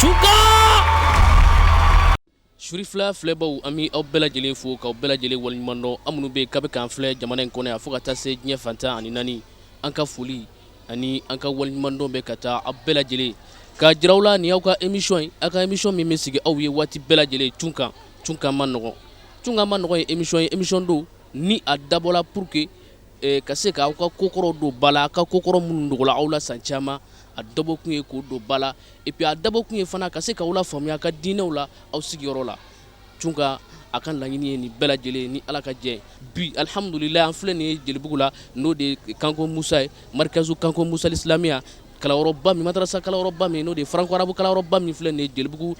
Cunkan Surifila filɛbaw, an bɛ aw bɛɛ lajɛlen fo k'aw bɛɛ lajɛlen waleɲuman dɔn. Aw minnu bɛ yen k'a bɛ k'an filɛ jamana in kɔnɔ yan fo ka taa se diɲɛ fan 14, an ka foli ani an ka waleɲumandɔn bɛ ka taa aw bɛɛ lajɛlen k'a jira aw la. Nin y'aw ka émission ye, aw ka émission min bɛ sigi aw ye waati bɛɛ lajɛlen, Cunkan. Cunkan man nɔgɔn, Cunkan man nɔgɔn ye émission ye, émission don ni a dabɔla pour que ka se k'aw ka kokɔrɔw don ba la, aw ka kokɔrɔ minnu dogola aw la san caman. A dabɔkun ye k'o don ba la, et puis a dabɔkun ye fana ka se k'aw lafaamuya ka diinɛw la aw sigiyɔrɔ la. Cunkan a ka laɲini ye nin bɛɛ lajɛlen ni Ala ka jɛ. Bi alihamudulila, an filɛ nin ye Jelibugu la, n'o de ye Kanko Musa ye, Marikazu Kanko Musa Islamiya kalanyɔrɔba min, madarasa kalanyɔrɔba min, n'o de ye franco arabe kalanyɔrɔba min filɛ nin ye Jelibugu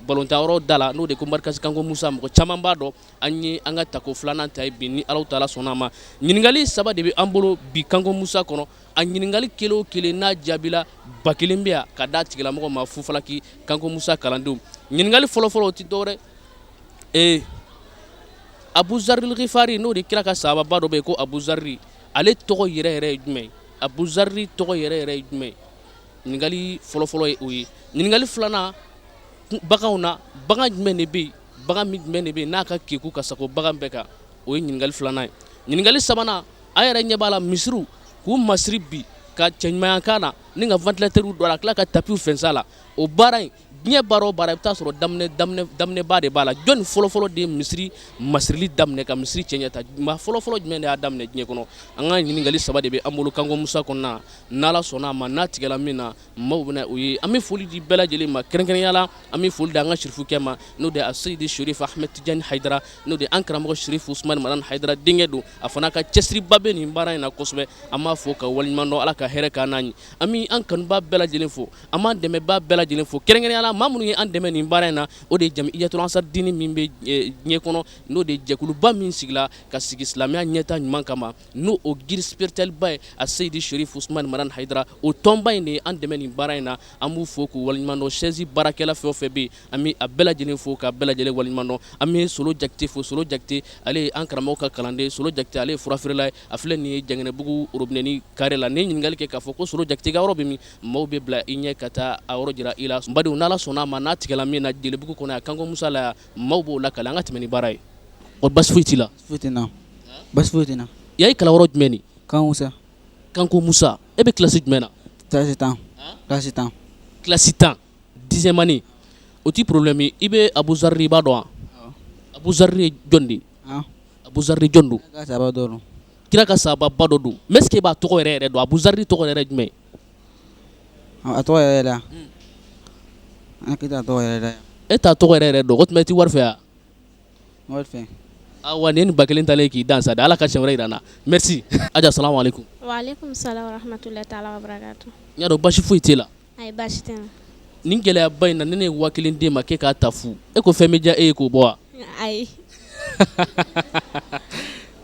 balɔntanyɔrɔ da la, n'o de ko Marikazu Kanko Musa, mɔgɔ caman b'a dɔn. An ye an ka tako filanan ta ye bi ni Ala taala sɔnna a ma. Ɲininkali saba de bɛ an bolo bi Kanko Musa kɔnɔ. A ɲininkali kelen o kelen n'a jaabila, 1000 bɛ yan ka d'a tigilamɔgɔ ma fufalaki. Kanko Musa kalandenw, ɲininkali fɔlɔfɔlɔ, o tɛ dɔwɛrɛ ee Abu Zarri Gifari, n'o de kira ka sahababa dɔ bɛ yen ko Abu Zarri, ale tɔgɔ yɛrɛ yɛrɛ ye jumɛn ye? Abu Zarri tɔgɔ yɛrɛ yɛrɛ ye jumɛn ye? Ɲininkali fɔlɔfɔlɔ ye o ye. Ɲininkali filanan, baganw na, bagan jumɛn de bɛ yen, bagan min jumɛn de bɛ yen n'a ka keku ka sago bagan bɛɛ kan? O ye ɲininkali filanan ye. Ɲininkali sabanan, a yɛrɛ ɲɛ b'a la, misiriw k'u masiri bi ka cɛɲumanya kan na ni ka ventilateurw don a la, tila ka tapiw fɛnsɛ a la, o baara in, diɲɛ baara o baara, i bɛ taa sɔrɔ daminɛ daminɛ daminɛba de b'a la. Jɔnni fɔlɔfɔlɔ de ye misiri masirili daminɛ ka misiri cɛɲɛ ta? Maa fɔlɔfɔlɔ jumɛn de y'a daminɛ diɲɛ kɔnɔ? An ka ɲininkali saba de bɛ an bolo Kanko Musa kɔnɔna. N'Ala sɔnna a ma, n'a tigɛla min na, maaw bɛna o ye. An bɛ foli di bɛɛ lajɛlen ma, kɛrɛnkɛrɛnya la an bɛ foli di an ka sirifukɛ ma, n'o de ye Aseyidi Sherif Ahmed Tijani Hayidara, n'o de an karamɔgɔ Sherif Usumani Madani Hayidara denkɛ don. A fana ka cɛsiriba bɛ nin baara in na kosɛbɛ. An b'a fo ka waleɲuman dɔn, Ala ka hɛrɛ k'an n'a ye. An bɛ an kanubaa bɛɛ lajɛlen fo, an b'an dɛmɛbaa bɛɛ lajɛlen fo, kɛrɛnkɛrɛnya la maa minnu ye an dɛmɛ nin baara in na, o de ye Jamiyatul Ansar Dini min bɛ diɲɛ kɔnɔ, n'o de ye jɛkuluba min sigila ka sigi silamɛya ɲɛtaa ɲuman kama, n'o o guide spirituel ba ye Aseyidi Sherif Usumani Madani Hayidara. O tɔnba in de ye an dɛmɛ nin baara in na. An b'u fo k'u waleɲuman dɔn. Chaise baarakɛla fɛn o fɛn bɛ yen, an bɛ a bɛɛ lajɛlen fo k'a bɛɛ lajɛlen waleɲuman dɔn. An bɛ Solo Jakite fo. Solo Jakite, ale ye an karamɔgɔ ka kalanden. Solo Jakite, ale ye furafeerela ye. A filɛ nin ye Jangɛnɛbugu robinet carré la. N'i ye ɲininkali kɛ k'a fɔ ko Solo Jakite ka yɔrɔ bɛ min, maaw bɛ bila i ɲɛ ka taa a yɔrɔ jira i la. N badenw, n'Ala sɔnna a ma, n'a tigɛla min na Jelibugu kɔnɔ yan, Kanko Musa la yan, maaw b'o lakale. An ka tɛmɛ ni baara ye. O basi foyi t'i la? Foyi tɛ n na, basi foyi tɛ n na. Yan ye kalanyɔrɔ jumɛn de? Kanko Musa. Kanko Musa. E bɛ kilasi jumɛn na? Kilasi 10, kilasi 10. Kilasi 10, dixième année. O tɛ problème ye. I bɛ Abu Zarri, i b'a dɔn wa? Abu Zarri ye jɔn de ye? Abu Zarri jɔn don? Kira ka sahaba dɔ don. Kira ka sahababa dɔ don, mais est ce que e b'a tɔgɔ yɛrɛ yɛrɛ dɔn? Abu Zarri tɔgɔ yɛrɛ jumɛn ye? A tɔgɔ yɛrɛ yɛrɛ, an t'a tɔgɔ yɛrɛ dɔn. E t'a tɔgɔ yɛrɛ yɛrɛ dɔn, o tuma i tɛ wari fɛ wa? Wari fɛ. Awa, nin ye nin 1000 talen k'i dan sa dɛ. Ala ka siɲɛ wɛrɛ jira an na. Merci Aja. Salamu aleykum. Wa aleykum salam wa rahmatulahi taala wa barakatu. N y'a dɔn basi foyi t'e la. Ayi, baasi tɛ n na. Nin gɛlɛyaba in na, ni ne ye 1000 d'e ma k'e k'a ta fu, e ko fɛn bɛ diya e ye k'o bɔ wa? Ayi.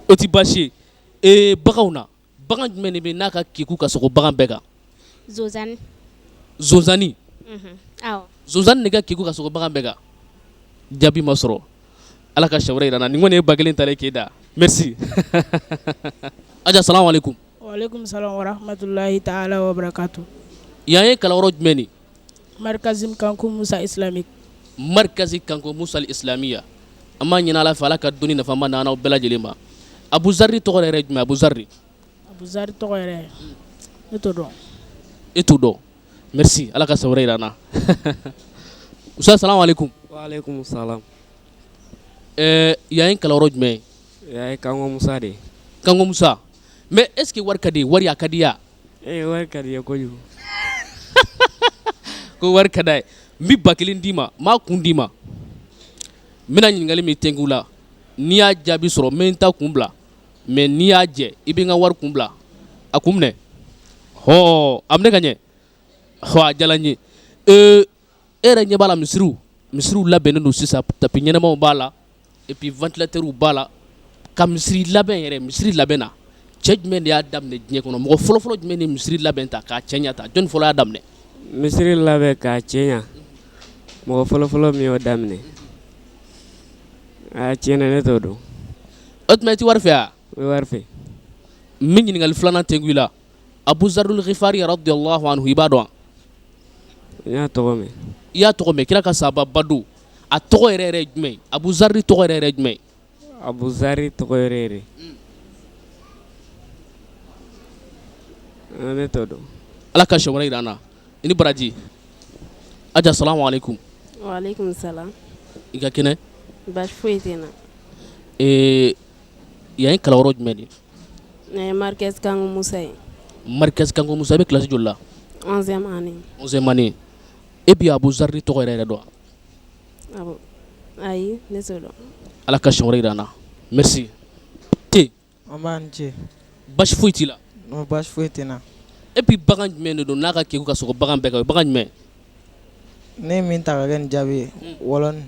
O tɛ baasi ye. Ee, baganw na, bagan jumɛn de bɛ n'a ka keku ka sogo bagan bɛɛ kan? Zonzanni. Zonzanni? Unhun, awɔ. Zonzanni de ka keku ka sogo bagan bɛɛ kan? Jaabi ma sɔrɔ. Ala ka siɲɛ wɛrɛ jira an na. Nin kɔni ye 1000 talen k'e da. Merci Aja. Salamu aleykum. Waaleykum salam wa rahmatulahi taala wa barakatu. Yan ye kalanyɔrɔ jumɛn de? Marikazi Kanku Musa Islamique. Marikazi Kanku Musa Islamiya. An b'a ɲini Ala fɛ, Ala ka dɔnni nafama d'an n'aw bɛɛ lajɛlen ma. Abu Zarri tɔgɔ yɛrɛ ye jumɛn? Abu Zarri. Abu Zarri tɔgɔ yɛrɛ, ne t'o dɔn. E t'o dɔn. Merci, Ala ka san wɛrɛ jira an na. Ustaz, salamu aleykum. Wa aleykum salam. Ɛɛ, yan ye kalanyɔrɔ jumɛn ye? Yan ye Kanko Musa de ye. Kanko Musa. Mais est ce que wari ka di? Wari a ka di ya? Ee, wari ka di ye kojugu. Ko wari ka d'a ye. N bɛ 1000 d'i ma, n b'a kun d'i ma. N bɛna ɲininkali min tɛnku la, n'i y'a jaabi sɔrɔ, n bɛ n ta kun bila, mais n'i y'a jɛ, i bɛ n ka wari kun bila. A kun minɛ hɔ, a minɛ ka ɲɛ hɔ. A diyara n ye. Ee, e yɛrɛ ɲɛ b'a la, misiriw labɛnnen don sisan, tapis ɲɛnamaw b'a la, et puis ventilateurw b'a la. Ka misiri labɛn yɛrɛ, misiri labɛn na, cɛ jumɛn de y'a daminɛ diɲɛ kɔnɔ? Mɔgɔ fɔlɔfɔlɔ jumɛn de misiri labɛn ta k'a cɛ ɲɛ ta? Jɔnni fɔlɔ y'a daminɛ? Misiri labɛn k'a cɛ ɲɛ, mɔgɔ fɔlɔfɔlɔ min y'o daminɛ, aa, tiɲɛ na, ne t'o dɔn. O tuma i tɛ wari fɛ wa? N bɛ wari fɛ. N bɛ ɲininkali filanan tɛnku i la. Abu Zarul Ghifari radiyallahu anhu, i b'a dɔn wa? N y'a tɔgɔ mɛn. I y'a tɔgɔ mɛn, kira ka sahababa don. A tɔgɔ yɛrɛ yɛrɛ ye jumɛn ye? Abu Zari tɔgɔ yɛrɛ yɛrɛ ye jumɛn ye? Abu Zari tɔgɔ yɛrɛ yɛrɛ, ne t'o dɔn. Ala ka siɲɛ wɛrɛ jira an na. I ni baraji. Aja, salamu aleykum. Waaleykum salam. I ka kɛnɛ? Baasi foyi tɛ n na. Ee, yan ye kalanyɔrɔ jumɛn de ye? Nin ye Marikɛzi Kanku Musa ye. Marikɛzi Kanku Musa, i bɛ kilasi joli la? 11e année. 11e année. E bɛ Abu Zari tɔgɔ yɛrɛ yɛrɛ dɔn wa? Awɔ. Ayi, ne t'o dɔn. Ala ka siɲɛ wɛrɛ jira an na. Merci. Te. An b'a ni ce. Basi foyi t'i la? Non, baasi foyi tɛ n na. E bi bagan jumɛn de don n'a ka kegun ka sago bagan bɛɛ kan, o ye bagan jumɛn? Ne ye min ta ka kɛ nin jaabi ye, wɔlɔni.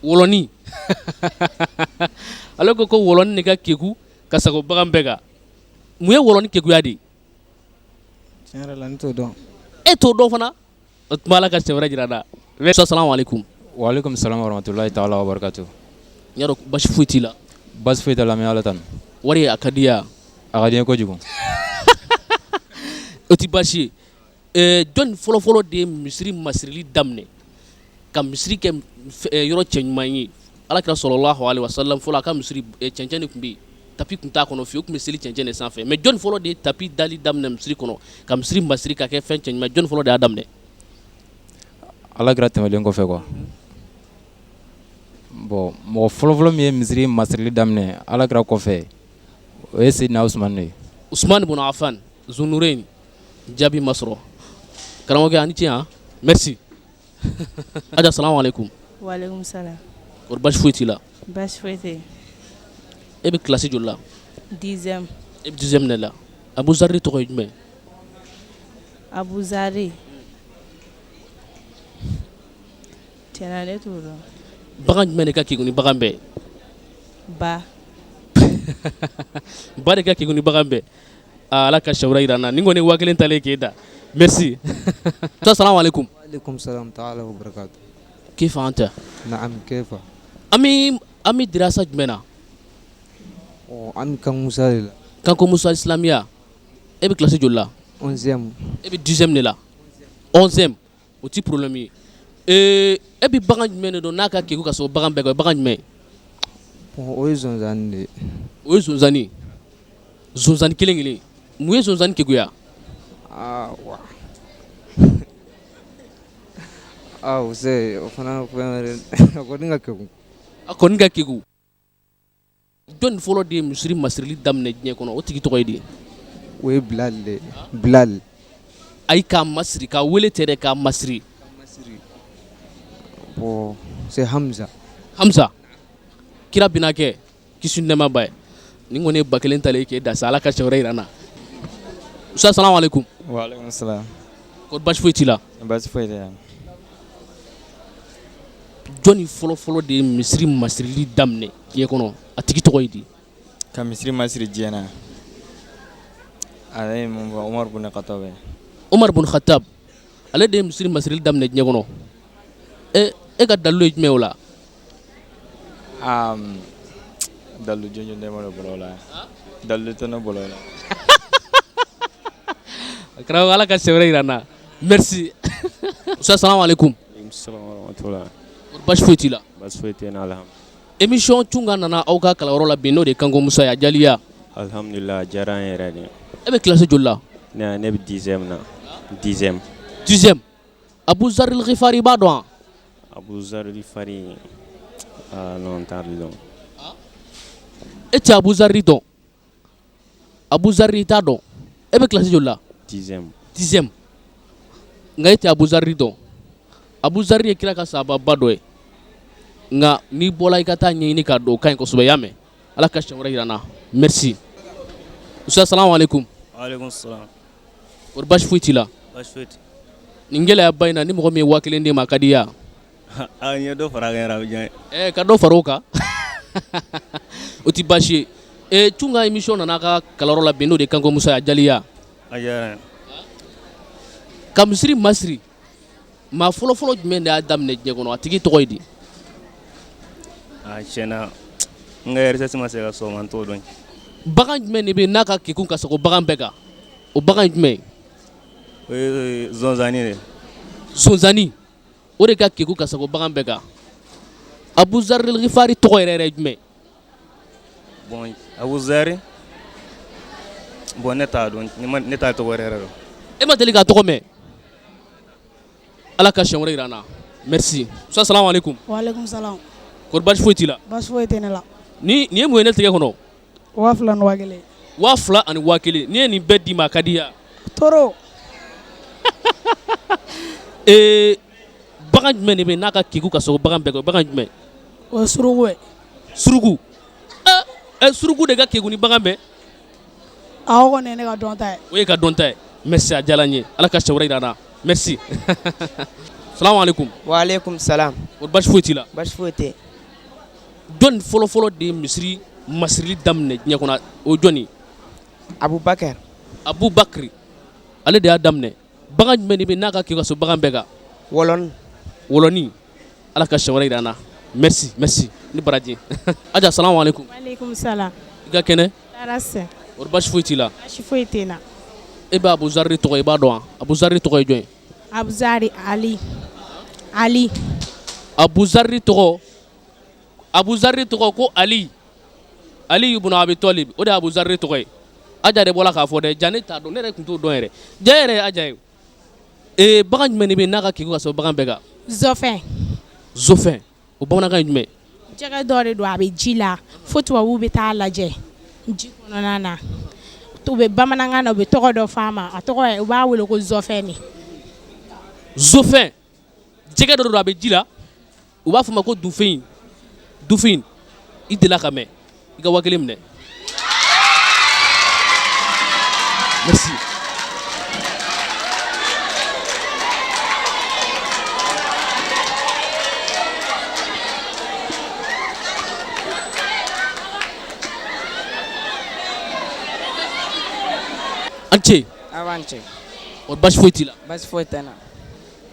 Wɔlɔni. Ale ko ko wɔlɔni de ka kegun ka sago bagan bɛɛ kan. Mun ye wɔlɔni kegunya de ye? Tiɲɛ yɛrɛ la, ne t'o dɔn. E t'o dɔn fana? O tuma Ala ka siɲɛ wɛrɛ jira an na. Salamu aleykum. Waaleykum salam warahmatulahi taala wabarakatuh. N y'a dɔn basi foyi t'i la. Basi foyi t'a la, n bɛ Ala tanu. Wari a ka di ya? A ka di n ye kojugu. O tɛ baasi ye. Ɛɛ, jɔnni fɔlɔfɔlɔ de ye misiri masirili daminɛ ka misiri kɛ yɔrɔ cɛɲuman ye? Alakira sɔlɔlahu alaihi wasallam fɔlɔ, a ka misiri cɛncɛn de tun bɛ yen, tapis tun t'a kɔnɔ fiyewu, u tun bɛ seli cɛncɛn de sanfɛ. Mais jɔnni fɔlɔ de ye tapis dali daminɛ misiri kɔnɔ ka misiri masiri ka kɛ fɛn cɛɲuman, jɔnni fɔlɔ de y'a daminɛ? Alakira tɛmɛlen kɔfɛ quoi. Bon, mɔgɔ fɔlɔfɔlɔ min ye misiri masirili daminɛ Alakira kɔfɛ, o ye Seydina Usumani de ye. Usumani bun Affan Zunnureyn. Jaabi ma sɔrɔ. Karamɔgɔkɛ, a ni ce. Han, merci. Aja, salamu aleykum. Waaleykum salam. Kɔri basi foyi t'i la? Baasi foyi tɛ yen. E bɛ kilasi joli la? 10e. E bɛ 10e de la. Abu Zari tɔgɔ ye jumɛn? Abu Zari, tiɲɛ na ne t'o dɔn. Bagan jumɛn de ka kegun ni bagan bɛɛ? Ba. Ba de ka kegun ni bagan bɛɛ. Aa, Ala ka siɲɛ wɛrɛ jira an na. Nin kɔni ye 5000 talen k'e da. Merci. Salamu aleykum. Waaleykum salam taala wa barakatuh. Kayfa anta? Naam, kayfa. An bɛ dirasa jumɛn na? Ɔ, an bɛ Kanku Musa de la. Kanku Musa Islamiya. E bɛ kilasi joli la? 11e. E bɛ 10e de la. 11e. O ti problème ye. Ee, e bɛ bagan jumɛn de dɔn n'a ka kegun ka sago bagan bɛɛ kan, o ye bagan jumɛn ye? Bon, o ye zonzanni de ye. O ye zonzanni. Zonzanni kelen kelen. Mun ye zonzanni kegunya? Aa wa. Aa, o se o fana fɛn wɛrɛ, o kɔni ka kegun. A kɔni ka kegun. Jɔnni fɔlɔ de ye misiri masirili daminɛ diɲɛ kɔnɔ, o tigi tɔgɔ ye di? O ye Bilal de ye. Bilal. Ayi, k'a masiri, k'a wele tɛ dɛ, k'a masiri. Bon, c'est Hamza. Hamza. Kira binakɛ, kisi ni nɛɛma b'a ye. Nin kɔni ye 1000 talen k'e da sa, Ala ka siɲɛ wɛrɛ jira an na. Ustaz, salamu aleykum. Waaleykum salam. Kɔri basi foyi t'i la? Baasi foyi tɛ yan. Jɔnni fɔlɔfɔlɔ de ye misiri masirili daminɛ diɲɛ kɔnɔ, a tigi tɔgɔ ye di? Ka misiri masiri diɲɛ na, ale ye mun fɔ? Umaru bun Khattab. Umar bun Khattab, ale de ye misiri masirili daminɛ diɲɛ kɔnɔ. E ka dalilu ye jumɛn o la? Um, dalilu jɔnjɔn tɛ ne bolo o la. Dalilu tɛ ne bolo o la. Karamɔgɔ, Ala ka siɲɛ wɛrɛ jira an na. Merci. Ustaz, salamu aleykum. Salam warahmatullah. Kɔri basi foyi t'i la? Baasi foyi tɛ n na, alhamdulilah. Émission Tunga nana aw ka kalanyɔrɔ la bi, n'o de ye Kanku Musa ye. A jaliya? Alhamdulilah, a diyara an yɛrɛ de. E bɛ kilasi joli la? Ne bɛ 10e na. 10e. 10e. Abu Zaril Ghifari, i b'a dɔn wa? Abu Zaril Ghifari, ah non, n t'ale dɔn. E tɛ Abu Zarri dɔn? Abu Zarri, i t'a dɔn. E bɛ kilasi joli la? 10e. 10e. Nka e tɛ Abu Zarri dɔn. Abu Zarri ye kira ka sahababa dɔ ye. Nka n'i bɔra, i ka taa ɲɛɲini k'a dɔn, o ka ɲi kosɛbɛ. I y'a mɛn? Ala ka siɲɛ wɛrɛ jira an na. Merci. Ustaz, salamu aleykum. Waaleykum salam. Kɔri basi foyi t'i la? Baasi foyi tɛ. Nin gɛlɛyaba in na, ni mɔgɔ min ye 1000 d'e ma, a ka di i ye wa? A n ye dɔ fara a kan yɛrɛ, a bɛ diya n ye. Ɛɛ, ka dɔ fara o kan, o tɛ baasi ye. Ee, Tunga émission nana a ka kalanyɔrɔ la bi, n'o de ye Kanku Musa ye. A jaliya? A diyara n ye. Ka misiri masiri, maa fɔlɔfɔlɔ jumɛn de y'a daminɛ diɲɛ kɔnɔ, a tigi tɔgɔ ye di? A tiɲɛ na, n ka recherche ma se ka sɔn o ma, n t'o dɔn. Bagan jumɛn de bɛ yen n'a ka kegun ka sago bagan bɛɛ kan, o bagan ye jumɛn ye? O ye zonzanni de ye. Sonsanni o de ka keku ka sago bagan bɛɛ kan. Abuzari Gifari tɔgɔ yɛrɛ yɛrɛ ye jumɛn? Bon, Abuzari, bon, ne t'a dɔn, ne t'a tɔgɔ yɛrɛ dɔn. E ma deli k'a tɔgɔ mɛn? Ala ka siɲɛ wɛrɛ jira an na. Merci. Salamu aleykum. Waaleykum salam. Kɔri baasi foyi t'i la? Baasi foyi tɛ ne la. Ni nin ye mun ye ne tɛgɛ kɔnɔ? 2000 ni 1000. 2000 ani 1000. N'i ye nin bɛɛ d'i ma, a ka di ya? Toro. Ee, bagan jumɛn de bɛ n'a ka keku ka sago bagan bɛɛ kan? Bagan jumɛn? O ye suruku ye. Suruku. Ɛ, suruku de ka keku ni bagan bɛɛ? Awɔ, o kɔni ye ne ka dɔn ta ye. O ye ka dɔn ta ye. Merci, a diyara n ye. Ala ka siɲɛ wɛrɛ jira an na. Merci. Salamu aleykum. Waaleykum salam. O baasi foyi t'i la? Baasi foyi tɛ. Jɔn fɔlɔfɔlɔ de ye misiri masirili daminɛ diɲɛ kɔnɔ, o ye jɔn ye? Abubakar. Abubakari, ale de y'a daminɛ. Bagan jumɛn de bɛ n'a ka keku ka sago bagan bɛɛ kan? Wɔlɔni. Wɔlɔni. Ala ka siɲɛ wɛrɛ jira an na. Merci, merci ni baraji. Aja, salamu aleykum. Waaleykum salam. I ka kɛnɛ? Tɔɔrɔ tɛ. O baasi foyi t'i la? Baasi foyi tɛ n na. E bɛ Abuzari tɔgɔ, i b'a dɔn wa? Abuzari tɔgɔ ye jɔn ye? Abuzari Ali. Ali. Abuzari tɔgɔ, Abuzari tɔgɔ ko Ali. Ali ibn Abi Talib, o de ye Abuzari tɔgɔ ye. Aja de bɔra k'a fɔ dɛ, ja ne t'a dɔn, ne yɛrɛ tun t'o dɔn yɛrɛ. Ja yɛrɛ ye Aja ye. Ee, bagan jumɛn de bɛ n'a ka keku ka sago bagan bɛɛ kan? Zɔfɛn. Zɔfɛn, o bamanankan ye jumɛn? Jɛgɛ dɔ de don, a bɛ ji la fo tubabuw bɛ taa lajɛ ji kɔnɔna na. U bɛ bamanankan na, u bɛ tɔgɔ dɔ f'a ma, a tɔgɔ u b'a wele ko zɔfɛn de. Zɔfɛn, jɛgɛ dɔ don, a bɛ ji la, u b'a fɔ ma ko dufin. Dufin, i delila ka mɛn? I ka 1000 minɛ. Merci. An ce. Aw ni ce. O baasi foyi t'i la? Baasi foyi tɛ n na.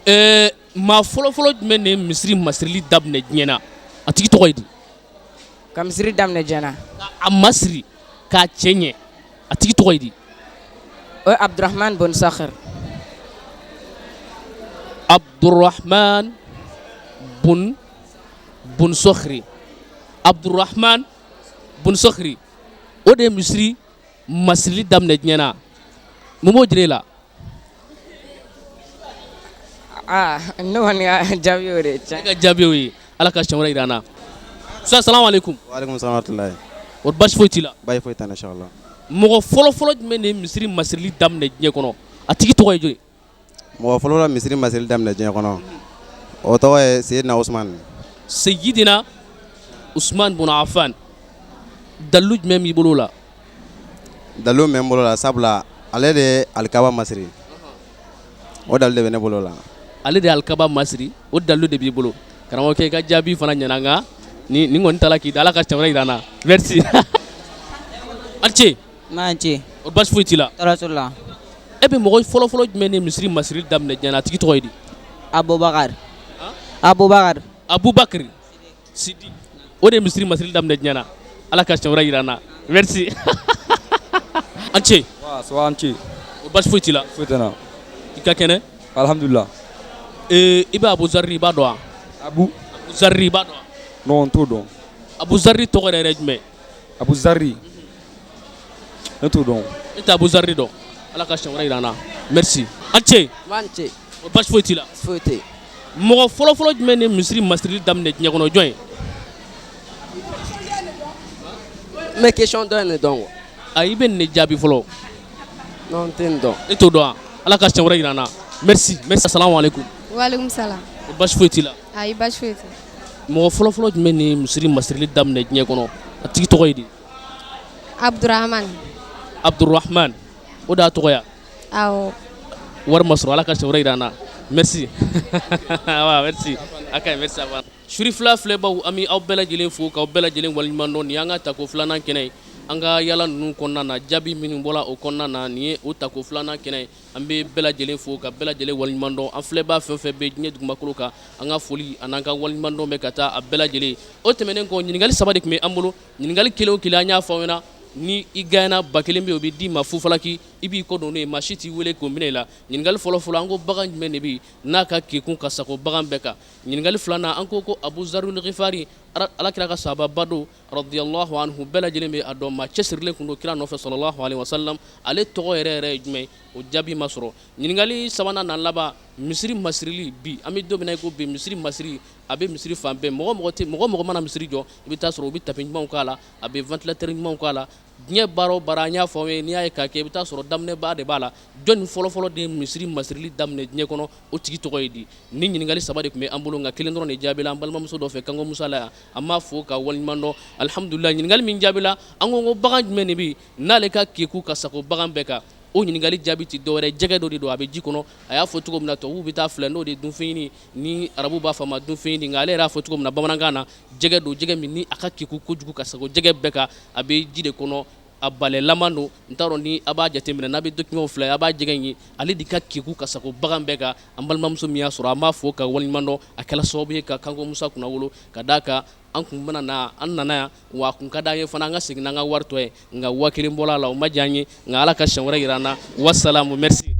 Ɛɛ, maa fɔlɔfɔlɔ jumɛn de ye misiri masirili daminɛ diɲɛ na? A tigi tɔgɔ ye di? Ka misiri daminɛ diɲɛ na? A masiri k'a cɛ ɲɛ, a tigi tɔgɔ ye di? O ye Abdurahman bun Sakhir. Abdurahman bun Sakhri. Abdurahman bun Sakhri, o de ye misiri masirili daminɛ diɲɛ na. Mun b'o jira e la? Aa, ne kɔni ka jaabi y'o de ye. E ka jaabi y'o ye. Ala ka siɲɛ wɛrɛ jira an na. Salamu aleykum. Waaleykum salam wa rahmatulahi. O baasi foyi t'i la? Baasi foyi tɛ n na inchallah. Mɔgɔ fɔlɔfɔlɔ jumɛn de ye misiri masirili daminɛ diɲɛ kɔnɔ? A tigi tɔgɔ ye jɔn ye? Mɔgɔ fɔlɔ misiri masirili daminɛ diɲɛ kɔnɔ, o tɔgɔ ye Seyidina Usumani. Seyidina Usumani bun Afan. Dalilu jumɛn b'i bolo o la? Dalilu min bɛ n bolo la, sabula ale de ye alikaba masiri, o dalilu de bɛ ne bolo la. Ale de ye alikaba masiri, o dalilu de b'i bolo. Karamɔgɔkɛ, i ka jaabi fana ɲɛna, nka nin kɔni taara k'i da. Ala ka siɲɛ wɛrɛ jira an na. Merci. A ni ce. N'a ce. O baasi foyi t'i la? Tɔɔrɔ t'u la. E bɛ mɔgɔ fɔlɔfɔlɔ jumɛn de misiri masiri daminɛ diɲɛ na, a tigi tɔgɔ ye di? Abubakar. Abubakar. Abubakar Sidi, o de ye misiri masiri daminɛ diɲɛ na. Ala ka siɲɛ wɛrɛ jira an na. Merci. An ce. Ça va, an ce. O baasi foyi t'i la? Foyi tɛ n na. I ka kɛnɛ? Alhamdulillah. Ee, i bɛ Abuzari, i b'a dɔn wa? Abu? Abuzari, i b'a dɔn wa? Non, n t'o dɔn. Abuzari tɔgɔ yɛrɛ ye jumɛn? Abuzari, ne t'o dɔn. E tɛ Abuzari dɔn. Ala ka siɲɛ wɛrɛ jira an na. Merci. An ce. An ce. O baasi foyi t'i la? Foyi tɛ. Mɔgɔ fɔlɔfɔlɔ jumɛn de misiri masirili daminɛ diɲɛ kɔnɔ, jɔn ye? N bɛ question dɔ in de dɔn quoi. Ayi, i bɛ nin de jaabi fɔlɔ. Non, n tɛ nin dɔn. E t'o dɔn wa? Ala ka siɲɛ wɛrɛ jira an na. Merci, merci. Salamu aleykum. Waaleykum salam. O baasi foyi t'i la? Ayi, baasi foyi tɛ. Mɔgɔ fɔlɔfɔlɔ jumɛn de ye misiri masirili daminɛ diɲɛ kɔnɔ, a tigi tɔgɔ ye di? Abdurahman. Abdurahman, o de y'a tɔgɔ ye? Awɔ. Wari ma sɔrɔ, Ala ka siɲɛ wɛrɛ jira an na. Merci. Merci. A ka ɲi, merci. Suri fila filɛbaw, an bɛ aw bɛɛ lajɛlen fo k'aw bɛɛ lajɛlen waleɲuman dɔn. Nin y'an ka tako filanan kɛnɛ ye an ka yala ninnu kɔnɔna na. Jaabi minnu bɔra o kɔnɔna na, nin ye o tako filanan kɛnɛ ye. An bɛ bɛɛ lajɛlen fo ka bɛɛ lajɛlen waleɲuman dɔn. An filɛbaa fɛn fɛn bɛ diɲɛ dugumakolo kan, an ka foli an'an ka waleɲuman dɔn bɛ ka taa a bɛɛ lajɛlen. O tɛmɛnen kɔ, ɲininkali saba de tun bɛ an bolo. Ɲininkali kelen o kelen, an y'a fɔ aw ɲɛna, ni i gagnera, 1000 bɛ yen, o bɛ d'i ma fufalaki. I b'i kɔ don n'o ye, maa si t'i wele k'o minɛ i la. Ɲininkali fɔlɔfɔlɔ, an ko bagan jumɛn de bɛ yen n'a ka kekun ka sago bagan bɛɛ kan? Ɲininkali filanan, an ko ko Abu Zarul Ghifari, Alakira ka sahababa don radiyallahu anhu, bɛɛ lajɛlen bɛ a dɔn, maa cɛsirilen tun don kira nɔfɛ sallallahu alaihi wasallam, ale tɔgɔ yɛrɛ yɛrɛ ye jumɛn ye? O jaabi ma sɔrɔ. Ɲininkali sabanan n'a laban, misiri masirili, bi an bɛ don min na i ko bi, misiri masiri a bɛ misiri fan bɛɛ, mɔgɔ mɔgɔ tɛ mɔgɔ mɔgɔ mana misiri jɔ, i bɛ taa sɔrɔ u bɛ tapis ɲumanw k'a la, a bɛ ventilateur ɲumanw k'a la. Diɲɛ baara o baara, an y'a fɔ aw ye, n'i y'a ye k'a kɛ, i bɛ taa sɔrɔ daminɛba de b'a la. Jɔnni fɔlɔfɔlɔ de ye misiri masirili daminɛ diɲɛ kɔnɔ? O tigi tɔgɔ ye di? Ni ɲininkali saba de tun bɛ an bolo, nka kelen dɔrɔn de jaabila an balimamuso dɔ fɛ Kango Musa la yan. An b'a fo ka waleɲuman dɔn, alihamudulila. Ɲininkali min jaabila, an ko bagan jumɛn de bɛ yen n'ale ka keku ka sago bagan bɛɛ kan? O ɲininkali jaabi tɛ dɔwɛrɛ, jɛgɛ dɔ de don, a bɛ ji kɔnɔ. A y'a fɔ cogo min na, tubabuw bɛ taa filɛ, n'o de ye dunfɛn ɲini, ni arabu b'a fɔ a ma dunfɛn ɲini, nka ale yɛrɛ y'a fɔ cogo min na bamanankan na, jɛgɛ don, jɛgɛ min ni a ka keku kojugu ka sago jɛgɛ bɛɛ kan, a bɛ ji de kɔnɔ, a balɛlama don. N t'a dɔn ni a b'a jateminɛ, n'a bɛ document filɛ, a b'a jɛgɛ in ye, ale de ka keku ka sago bagan bɛɛ kan. An balimamuso min y'a sɔrɔ, an b'a fo ka waleɲuman dɔn. A kɛla sababu ye ka Kango Musa kunnawolo, ka d'a kan an kun bɛna na, an nana yan, wa a kun ka d'an ye fana an ka segin n'an ka wari tɔ ye, nka 1000 bɔra a la, o ma diya an ye, nka Ala ka siɲɛ wɛrɛ yira an na. Wasalamu, merci.